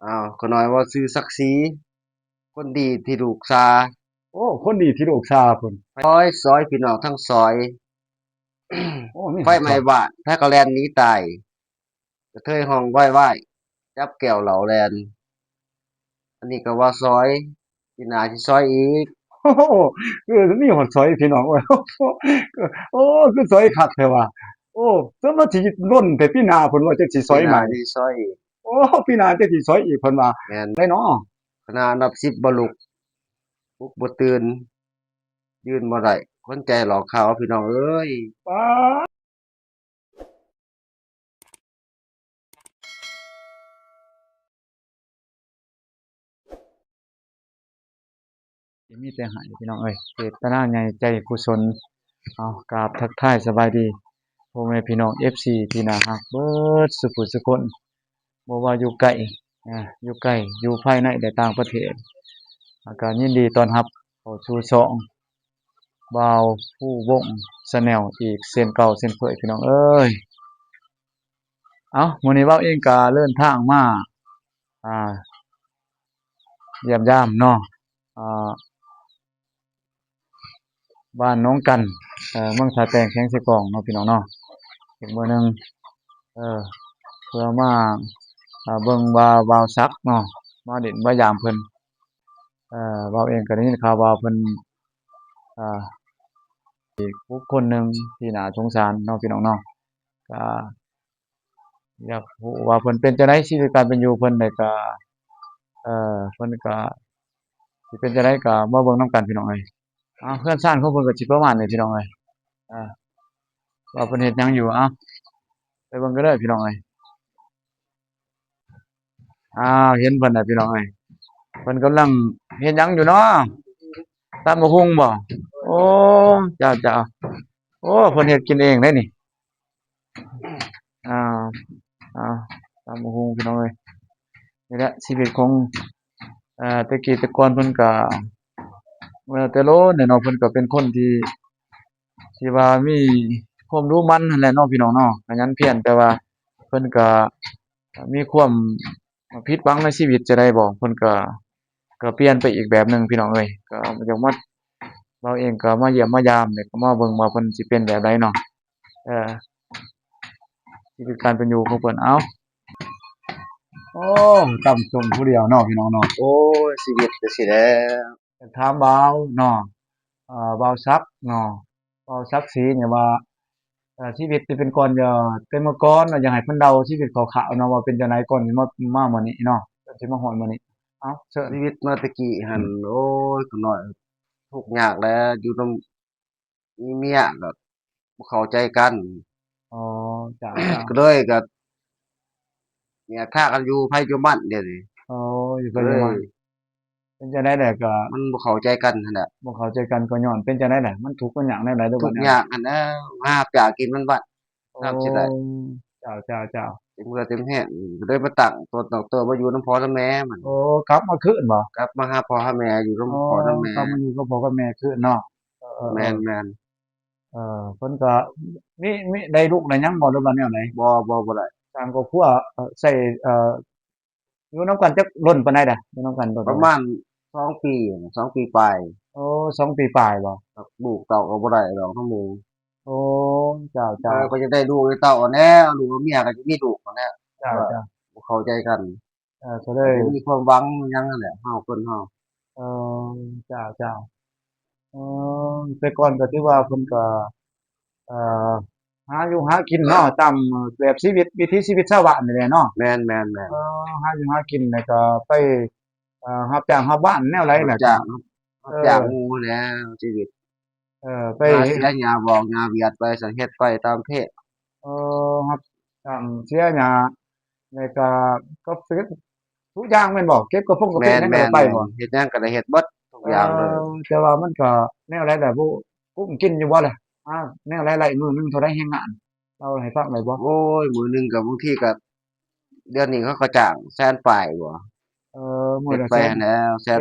ອ້າວ ຂ້ານ້ອຍເວົ້າຊື່ສັກສີ ຄົນດີທີ່ລູກຊາ. ໂອ້ ຄົນດີທີ່ລູກຊາພຸ້ນ. ຊອຍ ຊອຍ ພີ່ນ້ອງທັງຊອຍ. ໂອ້ ມີ ໄຟໄໝ້ບ້ານ ໃຜກໍແລ່ນໜີຕາຍ. ກະເທີຍຮ້ອງວາຍໆ ຈັບແກ້ວເຫຼົ້າແລ່ນ. ອັນນີ້ກໍວ່າຊອຍ ປີໜ້າຊິຊອຍອີກ. ໂອ້ໂຫ ຄືມີຮອດຊອຍ ພີ່ນ້ອງເອີຍ. ໂອ້ ຄືຊອຍຄັກແທ້ວ່າ. ໂອ້ ສົມວ່າຊິລົ້ນແຕ່ປີໜ້າພຸ້ນວ່າ ຈັ່ງຊິຊອຍໃໝ່ ປີໜ້າຊິຊອຍອີກ. ໂອ້ ປີໜ້າຈັ່ງຊິຊອຍອີກເພິ່ນວ່າ. ແມ່ນ ໄດ້ເນາະ. ຂະໜາດນັບສິບບໍ່ລຸກ ປຸກບໍ່ຕື່ນ ຢືນບໍ່ໄດ້ ຄົນໃຈຫຼອກຂາວ ພີ່ນ້ອງເອີຍ. ປາດ ມີແຕ່ໃຫ້ ພີ່ນ້ອງເອີຍ ເຈດຕະນາໃຫຍ່ໃຈກຸສົນ. ເອົາ ກາບທັກທາຍສະບາຍດີ ພໍ່ແມ່ພີ່ນ້ອງເອັຟຊີທີ່ໜ້າຮັກເບິດສູ່ຜູ້ສູ່ຄົນ ບໍ່ວ່າຢູ່ໃກ້ ອາ ຢູ່ໃກ້ ຢູ່ພາຍໃນ ແລະ ຕ່າງປະເທດ. ແລ້ວກໍຍິນດີຕ້ອນຮັບເຂົ້າສູ່ຊ່ອງບ່າວພູວົງ Channel ອີກເຊັ່ນເກົ່າເຊັ່ນເຄີຍ ພີ່ນ້ອງເອີຍ. ເອົ້າ ມື້ນີ້ບ່າວເອງກໍເດີນທາງມາ ອ່າ ຢ້ຽມຢາມເນາະ ອ່າ ບ້ານໜອງກັນ ເອີ ເມືອງທ່າແຕງ ແຂວງເຊກອງເນາະ ພີ່ນ້ອງເນາະ ອີກມື້ໜຶ່ງ ເອີ ເພື່ອມາ ອ່າ ເບິ່ງວ່າບ່າວສັກເນາະ ມາຫຼິ້ນມາຢາມເພິ່ນ. ເອີ ບ່າວເອງກໍໄດ້ຍິນຂ່າວວ່າເພິ່ນ ອ່າ ອີກບຸກຄົນໜຶ່ງທີ່ໜ້າສົງສານເນາະ ພີ່ນ້ອງເນາະ ກໍ ຢາກຮູ້ວ່າເພິ່ນເປັນຈັ່ງໃດ ຊີວິດການເປັນຢູ່ເພິ່ນ ແລ້ວກະ ເອີ ເພິ່ນກະຊິເປັນຈັ່ງໃດ ກະມາເບິ່ງນຳກັນ ພີ່ນ້ອງເອີຍ. ເອົາ ເຮືອນຊານຂອງເພິ່ນກະຊິປະມານນີ້ ພີ່ນ້ອງເອີຍ ເອີ ວ່າເພິ່ນເຮັດຫຍັງຢູ່. ເອົາ ໄປເບິ່ງກັນເດີ ພີ່ນ້ອງເອີຍ. ອ້າວ ເຫັນເພິ່ນແລ້ວ ພີ່ນ້ອງເອີຍ ເພິ່ນກຳລັງເຮັດຫຍັງຢູ່ເນາະ? ຕຳບັກຫຸ່ງບໍ? ໂອ້ ເຈົ້າໆ ໂອ້ ເພິ່ນເຮັດກິນເອງເດ້ນີ້. ອ້າວ ຕຳບັກຫຸ່ງ ພີ່ນ້ອງເອີຍ. ນີ້ແຫຼະຊີວິດຂອງ ເອີ ແຕ່ກີ້ແຕ່ກ່ອນເພິ່ນກະ ແຕ່ໂດນແຫຼະເນາະ ເພິ່ນກະເປັນຄົນທີ່ ທີ່ວ່າມີຄວາມດຸໝັ່ນຫັ້ນແຫຼະເນາະ ພີ່ນ້ອງເນາະ ຂະຫຍັນພຽນ ແຕ່ວ່າເພິ່ນກະ ມີຄວາມຜິດຫວັງໃນຊີວິດຈັ່ງໃດບໍ ເພິ່ນກະ ກະປ່ຽນໄປອີກແບບໜຶ່ງ ພີ່ນ້ອງເອີຍ. ກະຢາກມາ ເຮົາເອງກະມາຢ້ຽມມາຢາມ ແລ້ວກະມາເບິ່ງວ່າເພິ່ນຊິເປັນແບບໃດເນາະ ເອີ ຊີວິດການເປັນຢູ່ຂອງເພິ່ນ. ເອົ້າ ໂອ້ ຕຳສົ້ມຜູ້ດຽວເນາະ ພີ່ນ້ອງເນາະ. ໂອ້ຍ ຊີວິດກະຊີ້ແຫຼະ. ຢາກຖາມບ່າວເນາະ ເອີ ບ່າວສັກເນາະ ບ່າວສັກສີນີ້ວ່າ ເອີ ຊີວິດທີ່ເປັນກ່ອນ ເອີ ແຕ່ເມື່ອກ່ອນເນາະ ຢາກໃຫ້ເພິ່ນເລົ່າຊີວິດຄ່າວໆເນາະ ວ່າເປັນຈັ່ງໃດກ່ອນຊິມາ ມາມື້ນີ້ເນາະ ກ່ອນຊິມາຮອດມື້ນີ້. ເອົ້າ ເຊີນ. ຊີວິດມາແຕ່ກີ້ຫັ້ນ ໂອ້ຍ ຂ້ານ້ອຍທຸກຍາກແຫຼະ ຢູ່ນຳ ມີເມຍກໍບໍ່ເຂົ້າໃຈກັນ. ອໍ ເຈົ້າໆ ກໍເລີຍກໍແຍກທາງກັນຢູ່ໃຜຢູ່ມັນດຽວນີ້. ອໍ ຢູ່ໃຜຢູ່ມັນ ເປັນຈັ່ງໃດແຫຼະ ກໍມັນບໍ່ເຂົ້າໃຈກັນຫັ້ນແຫຼະ. ບໍ່ເຂົ້າໃຈກັນກໍຍ້ອນເປັນຈັ່ງໃດແຫຼະ ມັນທຸກມັນຍາກແນວໃດ ຫຼືວ່າແນວໃດ? ທຸກຍາກຫັ້ນແຫຼະ ຫາປາກິນມັນບັດ. ໂອ້ ເຈົ້າໆໆ ເຕັມເຫື່ອເຕັມແຮງ ກໍເລີຍມາຕັ້ງຕົນຕັ້ງຕົວມາຢູ່ນຳພໍ່ນຳແມ່ມັນ. ໂອ້ ກັບມາຄືນບໍ? ກັບມາຫາພໍ່ຫາແມ່ ຢູ່ນຳພໍ່ນຳແມ່. ອໍ ກັບມາຢູ່ກັບພໍ່ກັບແມ່ຄືນເນາະ. ເອີໆໆ ແມ່ນໆ. ເອີ ເພິ່ນກໍມີ ມີໄດ້ລູກໄດ້ຫຍັງບໍ່ ຫຼືວ່າແນວໃດ? ບໍ່ ບໍ່ ບໍ່ໄດ້ສ້າງຄອບຄົວ ເອີ ໃຊ້ ເອີ ຢູ່ນຳກັນຈັກດົນປານໃດລະ? ຢູ່ນຳກັນດົນປານໃດ? ປະມານສອງປີ ສອງປີປາຍ. ໂອ້ ສອງປີປາຍບໍ? ລູກເຕົ້າກໍບໍ່ໄດ້ດອກນຳໝູ່. ໂອ້ ເຈົ້າໆ ເອີ ກໍຢາກໄດ້ລູກໄດ້ເຕົ້າຫັ້ນແຫຼະ ລູກກັບເມຍກໍຈະມີລູກຫັ້ນແຫຼະ. ເຈົ້າໆ ບໍ່ເຂົ້າໃຈກັນ. ເອີ ກໍເລີຍມີຄວາມຫວັງຫຍັງຫັ້ນແຫຼະ ເຮົາ ຄົນເຮົາ. ເອີ ເຈົ້າໆ ເອີ ແຕ່ກ່ອນກໍຖືວ່າເພິ່ນກໍ ເອີ ຫາຢູ່ຫາກິນເນາະ ຕາມແບບຊີວິດ ວິຖີຊີວິດຊາວບ້ານນີ້ແຫຼະເນາະ. ແມ່ນໆໆ ເອີ ຫາຢູ່ຫາກິນ ແລ້ວກໍໄປ ເອີ ຮັບຈ້າງຮັບວານແນວໃດລະ? ຮັບຈ້າງ ຮັບຈ້າງໝູ່ແຫຼະຊີວິດ. ເອີ ໄປຫາເສຍຫຍ້າບອກຫຍ້າຫວຽດໄປ ສັງເຮັດໄປຕາມເພດ. ເອີ ຮັບຈ້າງເສຍຫຍ້າ ແລ້ວກໍ ກໍເກັບທຸກຢ່າງແມ່ນບໍ່? ເກັບກະຟົງກະເຟຫຍັງກໍໄດ້ໄປບໍ່? ເຮັດຫຍັງກໍໄດ້ເຮັດເບິດທຸກຢ່າງເລີຍ. ເອີ ແຕ່ວ່າມັນກໍແນວໃດລະ ກຸ້ມກິນຢູ່ບໍ່ລະ? ຫາແນວໃດໄລ່ມື້ໜຶ່ງເທົ່າໃດແຮງງານ? ເລົ່າໃຫ້ຟັງໄດ້ບໍ່? ໂອ້ຍ ມື້ໜຶ່ງກໍບາງທີກໍ ດຽວນີ້ເຂົາກໍຈ້າງແສນປາຍບໍ່? ເອີ ມື້ລະແສນ ໄປຫັ້ນແຫຼະ ແສນ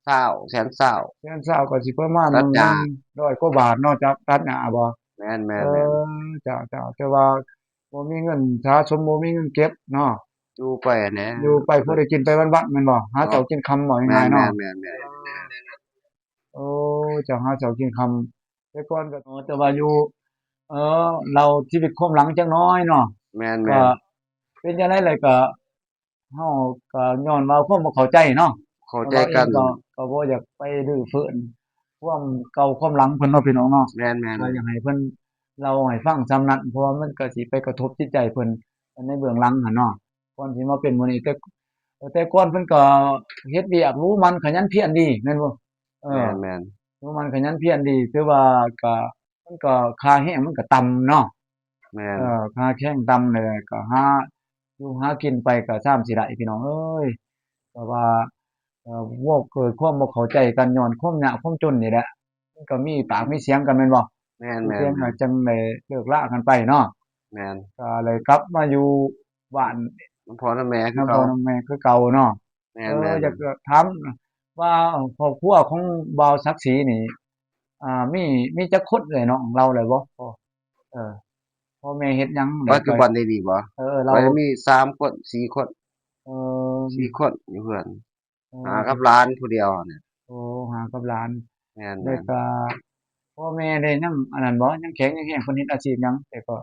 ຊາວ ແສນຊາວ ແສນຊາວກໍຊິປະມານ ຕັດຫຍ້າ ໜຶ່ງຮ້ອຍກວ່າບາດເນາະ ຈາກຕັດຫຍ້າບໍ່? ແມ່ນໆໆ ເອີ ເຈົ້າໆ ແຕ່ວ່າບໍ່ມີເງິນສະສົມ ບໍ່ມີເງິນເກັບເນາະ. ຢູ່ໄປຫັ້ນແຫຼະ ຢູ່ໄປພໍໄດ້ກິນໄປວັນໆ ແມ່ນບໍ່? ຫາເຊົ້າກິນຄ່ຳ ເວົ້າງ່າຍໆເນາະ. ແມ່ນໆ ໂອ້ ເຈົ້າຫາເຊົ້າກິນຄ່ຳ ແຕ່ກ່ອນກໍ ເອີ ແຕ່ວ່າຢູ່ ເອີ ເລົ່າຊີວິດຄວາມຫຼັງຈັກໜ້ອຍເນາະ. ແມ່ນໆ ກໍເປັນຈັ່ງໃດແຫຼະ ກໍ ເຮົາກໍຍ້ອນວ່າຄວາມບໍ່ເຂົ້າໃຈເນາະ ເຂົ້າໃຈກັນ ເຮົາເອງກໍ ກໍບໍ່ຢາກໄປຮື້ຟື້ນຄວາມເກົ່າຄວາມຫຼັງເພິ່ນເນາະ ພີ່ນ້ອງເນາະ. ແມ່ນໆ ກໍຢາກໃຫ້ເພິ່ນເລົ່າໃຫ້ຟັງສ່ຳນັ້ນ ເພາະວ່າມັນກໍຊິໄປກະທົບຈິດໃຈເພິ່ນໃນເບື້ອງຫຼັງຫັ້ນເນາະ. ກ່ອນຊິມາເປັນມື້ນີ້ ແຕ່ ແຕ່ກ່ອນເພິ່ນກໍເຮັດວຽກ ຮູ້ໝັ່ນຂະຫຍັນພຽນດີ ແມ່ນບໍ່? ເອີ ແມ່ນໆ ຮູ້ໝັ່ນຂະຫຍັນພຽນດີ ຖືວ່າກໍ ມັນກໍຄ່າແຮງມັນກໍຕ່ຳເນາະ. ແມ່ນ ເອີ ຄ່າແຮງຕ່ຳ ແລ້ວກໍຫາຢູ່ຫາກິນໄປກໍຊ່ຳຊິໄດ້ ພີ່ນ້ອງເອີຍ. ແຕ່ວ່າ ເອີ ເວົ້າເກີດຄວາມບໍ່ເຂົ້າໃຈກັນ ຍ້ອນຄວາມຍາກຄວາມຈົນນີ້ແຫຼະ ມັນກໍມີປາກມີສຽງກັນ ແມ່ນບໍ່? ແມ່ນໆ ມີສຽງກໍຈັ່ງໄດ້ເລີກລາກັນໄປເນາະ. ແມ່ນ ກໍເລີຍກັບມາຢູ່ບ້ານນຳພໍ່ນຳແມ່ຄືເກົ່າ ນຳພໍ່ນຳແມ່ຄືເກົ່າເນາະ. ແມ່ນໆ ເອີ ຢາກຈະຖາມວ່າຄອບຄົວຂອງບ່າວສັກສີນີ້ ອ່າ ມີ ມີຈັກຄົນເອື້ອຍນ້ອງລາວແລ້ວບໍ່? ເອີ ພໍ່ແມ່ເຮັດຫຍັງ? ປັດຈຸບັນນີ້ບໍ່? ເອີ ເອີ ລາວ ຂ້ອຍມີສາມຄົນ ສີ່ຄົນ. ເອີ ສີ່ຄົນຢູ່ເຮືອນ ເອີ ຫາກັບຫຼານຜູ້ດຽວນີ້. ໂອ້ ຫາກັບຫຼານ. ແມ່ນໆ ແລ້ວກໍພໍ່ແມ່ໄດ້ຍັງອັນນັ້ນບໍ່? ຍັງແຂງຍັງແຮງ ເພິ່ນເຮັດອາຊີບຫຍັງ? ແຕ່ກໍ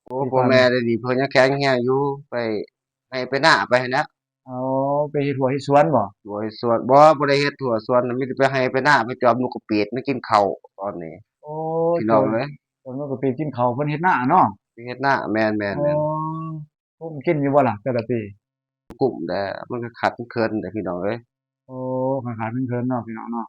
ໂອ້ ພໍ່ແມ່ໄດ້ນີ້ເພິ່ນຍັງແຂງແຮງຢູ່ ໄປໄຮ່ໄປນາໄປຫັ້ນແຫຼະ. ອໍ ໄປເຮັດຮົ້ວເຮັດສວນບໍ່? ຮົ້ວເຮັດສວນ ບໍ່ ບໍ່ໄດ້ເຮັດຮົ້ວສວນ ມີແຕ່ໄປໄຮ່ໄປນາ ໄປຈອມນົກກະປີດມາກິນເຂົ້າຕອນນີ້. ໂອ້ ພີ່ນ້ອງເອີຍ ຈອມນົກກະປີດກິນເຂົ້າ ເພິ່ນເຮັດນາເນາະ? ເຮັດນາ ແມ່ນໆໆ. ໂອ້ ກຸ້ມກິນຢູ່ບໍ່ລະແຕ່ລະປີ? ກຸ້ມແຫຼະ ມັນກໍຂາດເຂີນແຫຼະ ພີ່ນ້ອງເອີຍ. ໂອ້ ຂາດໆເຂີນໆເນາະ ພີ່ນ້ອງເນາະ.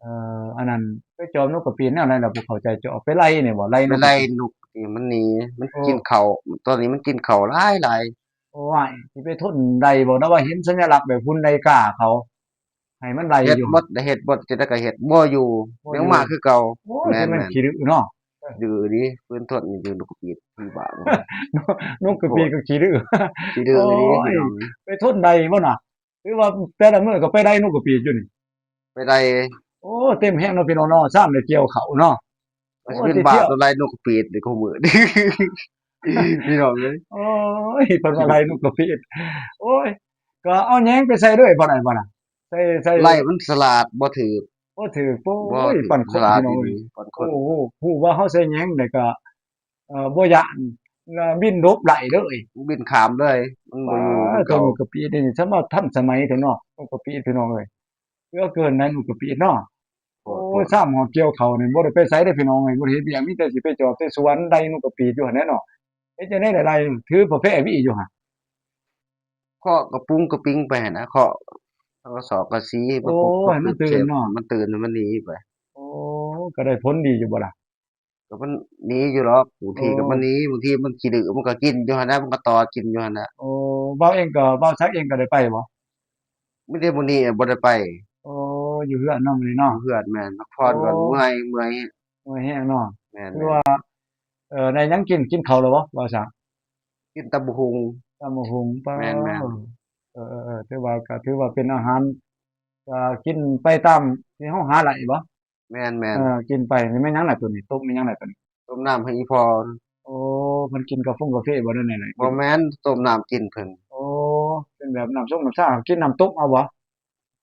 ເອີ ອັນນັ້ນໄປຈອມນົກກະປີດແນວໃດລະ ບໍ່ເຂົ້າໃຈ? ຈອມໄປໄລ່ນີ້ບໍ່? ໄລ່ນົກ ໄປໄລ່ນົກນີ້ ມັນໜີ ມັນ ໂອ້ ກິນເຂົ້າ ຕອນນີ້ມັນກິນເຂົ້າຫຼາຍໆ. ໂອ້ຍ ຊິໄປທົນໄດ້ບໍ່ນະ ວ່າເຫັນສັນຍະລັກແບບຫຸ່ນນາລິກາເຂົາ ໃຫ້ມັນໄລ່ຢູ່ ເຮັດໝົດ ເຮັດໝົດ ຈັ່ງໃດກໍເຮັດ ບໍ່ຢູ່ ບໍ່ຢູ່ ຍັງມາຄືເກົ່າ. ໂອ້ຍ ແມ່ນໆ ຊິແມ່ນຂີ້ດື້ເນາະ. ດື້ອີ່ຫຼີ ເພິ່ນທົນຢູ່ ນົກກະປີດທີ່ບ້ານ ນົກກະປີດກໍຂີ້ດື້ ຂີ້ດື້ອີ່ຫຼີ. ໂອ້ຍ ພີ່ນ້ອງ ໄປທົນໄດ້ບໍ່ນະ? ຄືວ່າແຕ່ລະມື້ກໍໄປໄລ່ນົກກະປີດຢູ່ນີ້? ໄປໄລ່. ໂອ້ ເຕັມແຮງເນາະ ພີ່ນ້ອງເນາະ ຊ່ຳໄດ້ກ່ຽວເຂົ້າເນາະ. ໂອ້ຍ ຊິເປັນບ້າຕົວໄລ່ນົກກະປີດນີ້ ຄູ່ມື້ນີ້ ພີ່ນ້ອງເອີຍ. ໂອ້ຍ ເພິ່ນວ່າໄລ່ນົກກະປີດ ໂອ້ຍ ກໍເອົາແຍງໄປໃສ່ເລີຍ ບໍ່ໄດ້ບໍ່ນະ? ໃສ່ ໃສ່ ໄລ່ມັນສະຫຼາດ ບໍ່ຖືກ ບໍ່ຖືກ. ໂອ້ຍ ປັນຄົນ ພີ່ນ້ອງເອີຍ ປັນຄົນ. ໂອ້ ຮູ້ວ່າເຮົາໃສ່ແຍງໄດ້ກໍ ເອີ ບໍ່ຢ້ານ ບິນຫຼົບໄລ່ເລີຍ ບິນຂ້າມເລີຍ ມັນບໍ່ຢູ່ຄືເກົ່າ. ນົກກະປີດນີ້ ສຳລັບທັນສະໄໝແທ້ເນາະ ນົກກະປີດ ພີ່ນ້ອງເອີຍ. ເຫຼືອເກີນໄດ໋ນົກກະປີດເນາະ. ໂອ້ ໂອ້ ຊ່ຳຮອດກ່ຽວເຂົ້ານີ້ ບໍ່ໄດ້ໄປໃສເດ້ພີ່ນ້ອງເອີຍ ບໍ່ໄດ້ເຮັດວຽກ ມີແຕ່ຊິໄປຈອບໄປສວນ ໄລ່ນົກກະປີດຢູ່ຫັ້ນແຫຼະເນາະ. ເຮັດຈັ່ງໃດໄດ້ໄລ່ ຖືປະແພຫວີຢູ່ຫັ້ນ? ເຄາະກະປຸງກະປິງໄປຫັ້ນນະ ເຄາະ ເຄາະກະສອກກະສີ ໂອ້ ໃຫ້ມັນຕື່ນເນາະ ໃຫ້ມັນຕື່ນ ໃຫ້ມັນໜີໄປ. ໂອ້ ກໍໄດ້ຜົນດີຢູ່ບໍ່ລະ? ກໍມັນໜີຢູ່ດອກ ບາງທີກໍມັນໜີ ບາງທີມັນຂີ້ດື້ ມັນກໍກິນຢູ່ຫັ້ນນະ ມັນກໍຕອດກິນຢູ່ຫັ້ນນະ. ໂອ້ ບ່າວເອງກໍ ບ່າວສັກເອງກໍໄດ້ໄປບໍ່? ມີແຕ່ມື້ນີ້ບໍ່ໄດ້ໄປ. ໂອ້ ຢູ່ເຮືອນເນາະມື້ນີ້ເນາະ ຢູ່ເຮືອນ ແມ່ນ ພັກຜ່ອນກ່ອນ ເມື່ອຍ ເມື່ອຍ ເມື່ອຍແຮງເນາະ. ແມ່ນ ຄືວ່າ ເອີ ໄດ້ຫຍັງກິນ ກິນເຂົ້າແລ້ວບໍ່ ບ່າວສັກ? ກິນຕຳບັກຫຸ່ງ ຕຳບັກຫຸ່ງ ປາ ແມ່ນໆ ເອີໆ ຖືວ່າ ກໍຖືວ່າເປັນອາຫານ ກໍກິນໄປຕາມທີ່ເຮົາຫາໄດ້ບໍ່? ແມ່ນໆ ເອີ ກິນໄປ. ນີ້ແມ່ນຫຍັງລະໂຕນີ້? ຕົ້ມແມ່ນຫຍັງລະໂຕນີ້? ຕົ້ມນ້ຳໃຫ້ອີ່ພໍ່. ໂອ້ ເພິ່ນກິນກາຟົງກາເຟບໍ່ ຫຼືແນວໃດ? ບໍ່ແມ່ນ ຕົ້ມນ້ຳກິນເພິ່ນ. ໂອ້ ເປັນແບບນ້ຳຊົງນ້ຳຊາ ກິນນ້ຳຕົ້ມເອົາບໍ່?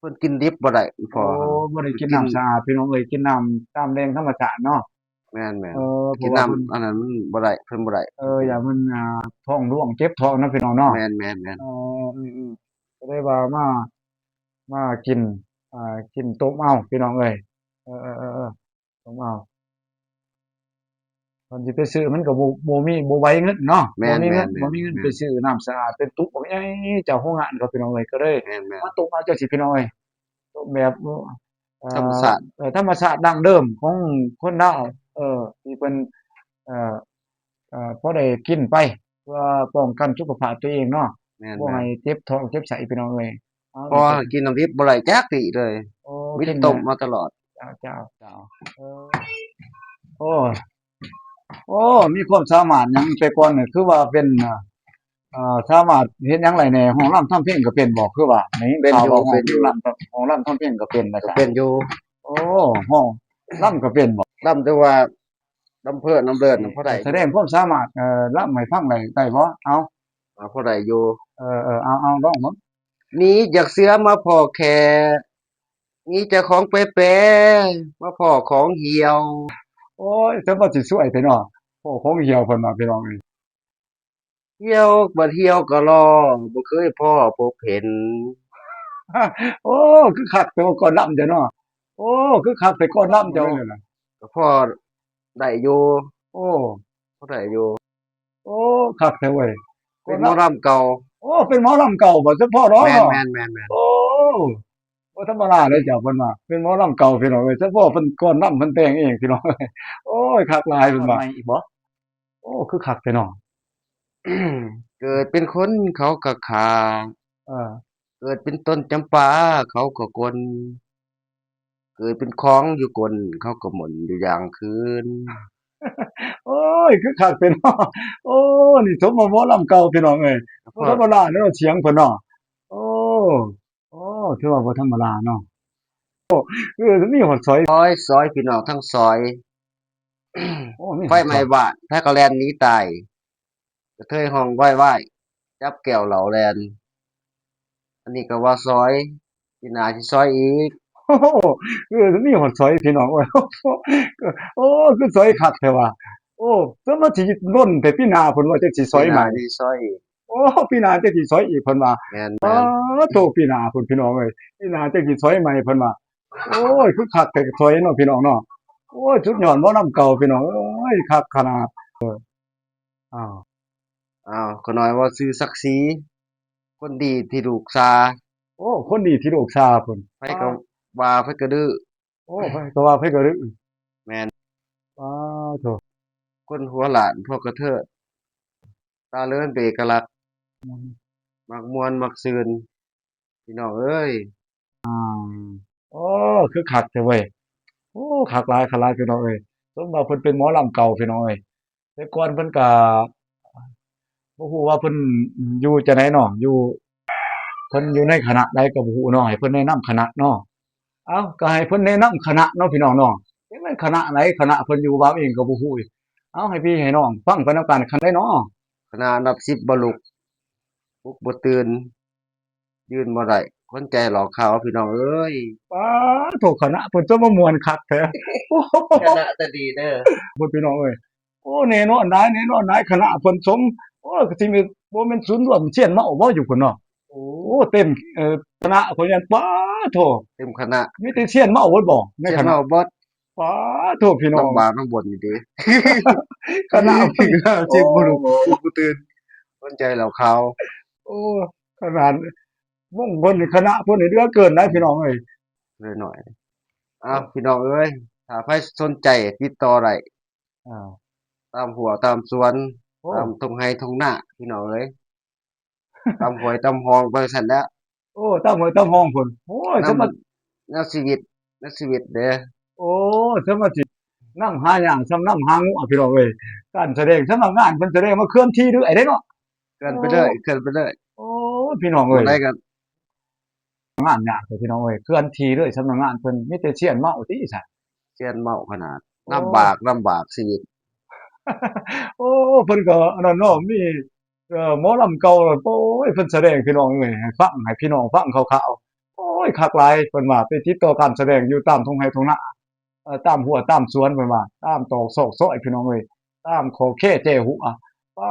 ເພິ່ນກິນດິບບໍ່ໄດ້ອີ່ພໍ່. ໂອ້ ບໍ່ໄດ້ກິນນ້ຳສະອາດ ພີ່ນ້ອງເອີຍ ກິນນ້ຳຕາມແຫຼ່ງທຳມະຊາດເນາະ. ແມ່ນໆ ເອີ ກິນນ້ຳອັນນັ້ນມັນບໍ່ໄດ້ ເພິ່ນບໍ່ໄດ້. ເອີ ຢ້ານມັນ ອ່າ ທ້ອງຫຼວງ ເຈັບທ້ອງເນາະ ພີ່ນ້ອງເນາະ. ແມ່ນໆໆ ເອີ ອືມໆ ກໍເລີຍວ່າມາ ມາກິນ ອ່າ ກິນຕົ້ມເອົາ ພີ່ນ້ອງເອີຍ. ເອີໆໆໆ ຕົ້ມເອົາ ຄັນຊິໄປຊື້ມັນກໍບໍ່ ບໍ່ມີ ບໍ່ໄຫວເງິນເນາະ. ແມ່ນໆ ບໍ່ມີເງິນ ແມ່ນໆ ບໍ່ມີເງິນໄປຊື້ນ້ຳສະອາດ ເປັນຕຸກບັກໃຫຍ່ຈາກໂຮງງານເຂົາ ພີ່ນ້ອງເອີຍ. ກໍເລີຍ ແມ່ນໆ ມາຕົ້ມເອົາຈັ່ງຊີ້ ພີ່ນ້ອງເອີຍ. ຕົ້ມແບບ ເອີ ທຳມະຊາດ ເອີ ທຳມະຊາດດັ້ງເດີມຂອງຄົນລາວ ເອີ ທີ່ເພິ່ນ ເອີ ເອີ ພໍໄດ້ກິນໄປ ເພື່ອປ້ອງກັນສຸຂະພາບຕົວເອງເນາະ. ແມ່ນໆ ບໍ່ໃຫ້ເຈັບທ້ອງເຈັບໄສ້ ພີ່ນ້ອງເອີຍ. ເອົາ ເພາະວ່າກິນນ້ຳດິບບໍ່ໄດ້ຈັກທີເລີຍ. ໂອ້ ມີແຕ່ຕົ້ມມາຕະຫຼອດ. ເຈົ້າໆ ເຈົ້າ ເອີ ໂອ້ ໂອ້ ມີຄວາມສາມາດຫຍັງແຕ່ກ່ອນນີ້ ຄືວ່າເປັນ ອ່າ ສາມາດເຮັດຫຍັງໄດ້ແດ່? ຮ້ອງລຳທຳເພງກໍເປັນບໍ່? ຄືວ່າໄດ້ຍິນ ເປັນຢູ່ ຂ່າວວ່າ ເປັນຢູ່ ຮ້ອງລຳ ຮ້ອງລຳທຳເພງກໍເປັນວ່າຊັ້ນ. ເປັນຢູ່. ໂອ້ ຮ້ອງລຳກໍເປັນບໍ່? ລຳແຕ່ວ່າລຳເພີນລຳເລີນນັ້ນພໍໄດ້. ສະແດງຄວາມສາມາດ ເອີ ລຳໃຫ້ຟັງໄດ້ ໄດ້ບໍ່? ເອົາ ເອົາ ພໍໄດ້ຢູ່. ເອີໆ ເອົາໆ ລອງເບິ່ງ. ໜີຈາກເສືອມາພໍ້ແຂ້ ໜີຈາກຂອງແປໆ ມາພໍ້ຂອງຫ່ຽວ. ໂອ້ຍ ແຕ່ວ່າຊິສວຍແທ້ເນາະ ພໍ້ຂອງຫ່ຽວ ເພິ່ນວ່າ ພີ່ນ້ອງເອີຍ. ຫ່ຽວບັດຫ່ຽວກໍລໍ ບໍ່ເຄີຍພໍ້ພົບເຫັນ. ໂອ້ ຄືຄັກແຕ່ວ່າກ່ອນລຳເຈົ້າເນາະ. ໂອ້ ຄືຄັກແຕ່ກ່ອນລຳເຈົ້າ. ກໍພໍໄດ້ຢູ່. ໂອ້ ພໍໄດ້ຢູ່. ໂອ້ ຄັກແທ້ເວີຍ. ເປັນໝໍລຳເກົ່າ. ໂອ້ ເປັນໝໍລຳເກົ່າບໍ່ ສະເພາະເນາະ. ແມ່ນໆໆໆ. ໂອ້ ບໍ່ທຳມະດາເດ້ເຈົ້າ ເພິ່ນວ່າເປັນໝໍລຳເກົ່າ ພີ່ນ້ອງເອີຍ. ສະເພາະເພິ່ນກ່ອນລຳເພິ່ນແຕ່ງເອງ ພີ່ນ້ອງເອີຍ. ໂອ້ຍ ຄັກຫຼາຍ ເພິ່ນວ່າ. ໃໝ່ອີກບໍ່? ໂອ້ ຄືຄັກແທ້ເນາະ. ເກີດເປັນຄົນເຂົາກໍຂ້າ ເອີ ເກີດເປັນຕົ້ນຈຳປາເຂົາກໍກົນ ເກີດເປັນຂອງຢູ່ກົ້ນເຂົາກໍໝົນຢູ່ຢ່າງຄືນ. ໂອ້ຍ ຄືຄັກແທ້ເນາະ. ໂອ້ ນີ້ສົມວ່າໝໍລຳເກົ່າ ພີ່ນ້ອງເອີຍ. ບໍ່ທຳມະດາເນາະ ສຽງເພິ່ນເນາະ. ໂອ້ ໂອ້ ຖືວ່າບໍ່ທຳມະດາເນາະ. ໂອ້ ເອີ ມີຮອດສອຍ ສອຍ ສອຍ ພີ່ນ້ອງ ທັງສອຍ. ໂອ້ ມີ ໄຟໄໝ້ບ້ານ ໃຜກໍແລ່ນໜີຕາຍ ກະເທີຍຮ້ອງວາຍໆ ຈັບແກ້ວເຫຼົ້າແລ່ນ. ອັນນີ້ກໍວ່າສອຍ ປີໜ້າຊິສອຍອີກ. ໂອ້ ເອີ ມີຮອດສອຍ ພີ່ນ້ອງເອີຍ. ໂອ້ ຄືສອຍຄັກແທ້ວ່າ. ໂອ້ ແຕ່ວ່າຊິດົນແທ້ ປີໜ້າເພິ່ນວ່າຈັ່ງຊິສອຍໃໝ່ ປີໜ້າຊິສອຍອີກ. ໂອ້ ປີໜ້າຈັ່ງຊິສອຍອີກ ເພິ່ນວ່າ. ແມ່ນໆ. ໂອ້ ໂທ້ ປີໜ້າພຸ້ນ ພີ່ນ້ອງເອີຍ ປີໜ້າຈັ່ງຊິສອຍໃໝ່ ເພິ່ນວ່າ. ໂອ້ຍ ຄືຄັກແທ້ ສອຍເນາະ ພີ່ນ້ອງເນາະ. ໂອ້ຍ ສຸດຍອດໝໍລຳເກົ່າ ພີ່ນ້ອງເອີຍ ຄັກຂະໜາດ. ເອີ ອ້າວ ອ້າວ ຂ້ານ້ອຍເວົ້າຊື່ສັກສີ ຄົນດີທີ່ລູກຊາ. ໂອ້ ຄົນດີທີ່ລູກຊາພຸ້ນ ໃຜກໍວ່າ ໃຜກໍດື້. ໂອ້ ໃຜກໍວ່າ ໃຜກໍດື້. ແມ່ນ. ປາໂທ້ ຄົນຫົວລ້ານ ພວກກະເທີດ ຕາເລີນເປັນເອກະລັກ ອືມ ມັກມ່ວນມັກຊື່ນ ພີ່ນ້ອງເອີຍ. ອາ ໂອ້ ຄືຄັກແທ້ເວີຍ. ໂອ້ ຄັກຫຼາຍ ຄັກຫຼາຍ ພີ່ນ້ອງເອີຍ. ສົມວ່າເພິ່ນເປັນໝໍລຳເກົ່າ ພີ່ນ້ອງເອີຍ. ແຕ່ກ່ອນເພິ່ນກະ ບໍ່ຮູ້ວ່າເພິ່ນຢູ່ຈັ່ງໃດເນາະ ຢູ່ ເພິ່ນຢູ່ໃນຄະນະໃດກໍບໍ່ຮູ້ເນາະ ໃຫ້ເພິ່ນແນະນຳຄະນະເນາະ. ເອົ້າ ກໍໃຫ້ເພິ່ນແນະນຳຄະນະເນາະ ພີ່ນ້ອງເນາະ. ຈັກແມ່ນຄະນະໃດ ຄະນະເພິ່ນຢູ່ ບ່າວເອງກໍບໍ່ຮູ້ອີກ. ເອົ້າ ໃຫ້ພີ່ໃຫ້ນ້ອງຟັງໄປນຳກັນ ຄະນະໃດເນາະ. ຄະນະອັນດັບສິບບໍ່ລຸກ ປຸກບໍ່ຕື່ນ ຢືນບໍ່ໄດ້ ຄົນໃຈຫຼອກຂາວ ພີ່ນ້ອງເອີຍ. ປາໂທ້ ຄະນະເພິ່ນຈະມາມ່ວນຄັກແທ້. ຄະນະຕາດີເດີ ພຸ້ນ ພີ່ນ້ອງເອີຍ. ໂອ້ ແນ່ນອນຫຼາຍ ແນ່ນອນຫຼາຍ ຄະນະເພິ່ນສົມ ໂອ້ ກໍຊິແມ່ນ ບໍ່ແມ່ນສູນລວມຊຽນເມົາບໍ່ຢູ່ພຸ້ນເນາະ. ໂອ້ ເຕັມ ເອີ ຄະນະເພິ່ນນັ້ນ ປາໂທ້ ເຕັມຄະນະ ມີແຕ່ຊຽນເມົາເບິດບໍ່ໃນຄະນະ? ຊຽນເມົາເບິດ. ປາໂທ້ ພີ່ນ້ອງ ລຳບາກນຳບ່ອນນີ້ເດ້ ຄະນະ ໂອ້ ເຈັບບໍ່ລຸກ ບໍ່ຕື່ນ ຄົນໃຈເຫຼົ້າຂາວ. ໂອ້ ຂະໜາດວົງເພິ່ນ ຄະນະເພິ່ນນີ້ເຫຼືອເກີນໄດ໋ ພີ່ນ້ອງເອີຍ. ເຫຼືອໜ້ອຍ. ອ້າວ ພີ່ນ້ອງເອີຍ ຖ້າໃຜສົນໃຈຕິດຕໍ່ໄດ້. ອ່າ ຕາມຮົ້ວຕາມສວນ ໂອ້ ຕາມທົ່ງໄຮ່ທົ່ງນາ ພີ່ນ້ອງເອີຍ ຕາມຫ້ວຍຕາມຮ່ອງໄປຊັ້ນແຫຼະ. ໂອ້ ຕາມຫ້ວຍຕາມຮ່ອງພຸ້ນ. ໂອ້ຍ ນຳ ສຳລັບແນວຊີວິດ ແນວຊີວິດເດ້. ໂອ້ ສຳລັບທີ່ນຳຫາຍ່າງ ສ່ຳນຳຫາງົວ ພີ່ນ້ອງເອີຍ. ການສະແດງ ສຳລັບງານເພິ່ນສະແດງມາເຄື່ອນທີ່ເລື້ອຍເດ້ເນາະ ເຄື່ອນໄປເລື້ອຍ ເຄື່ອນໄປເລື້ອຍ. ໂອ້ ພີ່ນ້ອງເອີຍ ໄດ້ກັນ ງານຍາກເດີພີ່ນ້ອງເອີຍ ເຄື່ອນທີ່ເລີຍ ສຳນັກງານເພິ່ນມີແຕ່ຊຽນເມົາຕິຊັ້ນ. ຊຽນເມົາຂະໜາດ ໂອ້ ລຳບາກ ລຳບາກຊີວິດ. ໂອ້ ເພິ່ນກໍອັນນັ້ນເນາະ ມີ ເອີ ໝໍລຳເກົ່າ ໂອ້ຍ ເພິ່ນສະແດງພີ່ນ້ອງເອີຍ ໃຫ້ຟັງ ໃຫ້ພີ່ນ້ອງຟັງຄ່າວໆ. ໂອ້ຍ ຄັກຫຼາຍ ເພິ່ນວ່າໄປຕິດຕໍ່ການສະແດງຢູ່ຕາມທົ່ງໄຮ່ທົ່ງນາ ເອີ ຕາມຮົ້ວຕາມສວນ ເພິ່ນວ່າ ຕາມຕອກຊອກຊອຍ ພີ່ນ້ອງເອີຍ ຕາມຂອບແຄແຈຫົວ. ປາ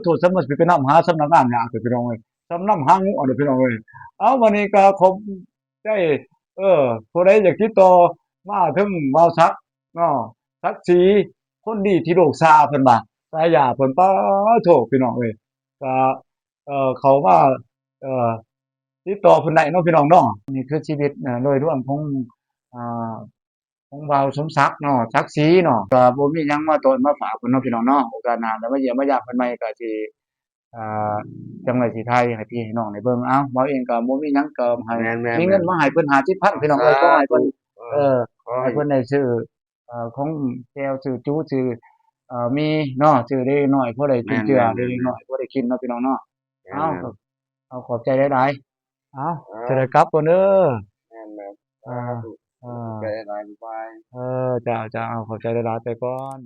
ໂທ້ ສຳລັບຊິໄປນຳຫາສຳນັກງານຍາກເດີພີ່ນ້ອງເອີຍ ສຳນຳຫາງວເດີພີ່ນ້ອງເອີຍ. ເອົາ ວັນນີ້ກໍຂອບໃຈ ເອີ ຜູ້ໃດຢາກຕິດຕໍ່ມາເຖິງບ່າວສັກເນາະ ສັກສີ ຄົນດີທີ່ໂລກຊາ ເພິ່ນວ່າ ສາຍາເພິ່ນ. ປາໂທ້ ພີ່ນ້ອງເອີຍ ກໍ ເອີ ເຂົ້າມາ ເອີ ຕິດຕໍ່ເພິ່ນໄດ້ເນາະ ພີ່ນ້ອງເນາະ. ນີ້ຄືຊີວິດ ເອີ ໂດຍລວມຂອງ ອ່າ ຂອງບ່າວສົມສັກເນາະ ສັກສີເນາະ ກໍບໍ່ມີຫຍັງມາຕ້ອນມາຝາກເພິ່ນເນາະ ພີ່ນ້ອງເນາະ. ໂອກາດໜ້າແລ້ວມາຢ້ຽມມາຢາມເພິ່ນໃໝ່ ກໍຊິ ອ່າ ຈັ່ງໃດຊິຖ່າຍໃຫ້ພີ່ໃຫ້ນ້ອງໄດ້ເບິ່ງ. ເອົ້າ ບ່າວເອງກໍບໍ່ມີຫຍັງ ກໍໃຫ້ ແມ່ນໆໆ ມີເງິນມາໃຫ້ເພິ່ນຫ້າສິບພັນ ພີ່ນ້ອງເອີຍ ຂໍໃຫ້ເພິ່ນ ເອີ ເອີ ຂໍໃຫ້ເພິ່ນໄດ້ຊື້ ເອີ ຂອງແຈວ ຊື້ຈູ ຊື້ ເອີ ໝີ່ເນາະ ຊື້ເລັກນ້ອຍພໍໄດ້ຈຸນເຈືອ ແມ່ນໆໆ ເລັກນ້ອຍພໍໄດ້ກິນເນາະ ພີ່ນ້ອງເນາະ. ແມ່ນໆ ເອົາ ເອົາ ຂອບໃຈຫຼາຍໆ. ເອົາ ເອີ ຊິໄດ້ກັບກ່ອນເດີ. ແມ່ນໆ ເອີ ສາທຸ ເອີ ຂອບໃຈຫຼາຍໆ ບາຍບາຍ. ເອີ ເຈົ້າ ເຈົ້າ ເອົາ ຂອບໃຈຫຼາຍໆ ໄປກ່ອນ.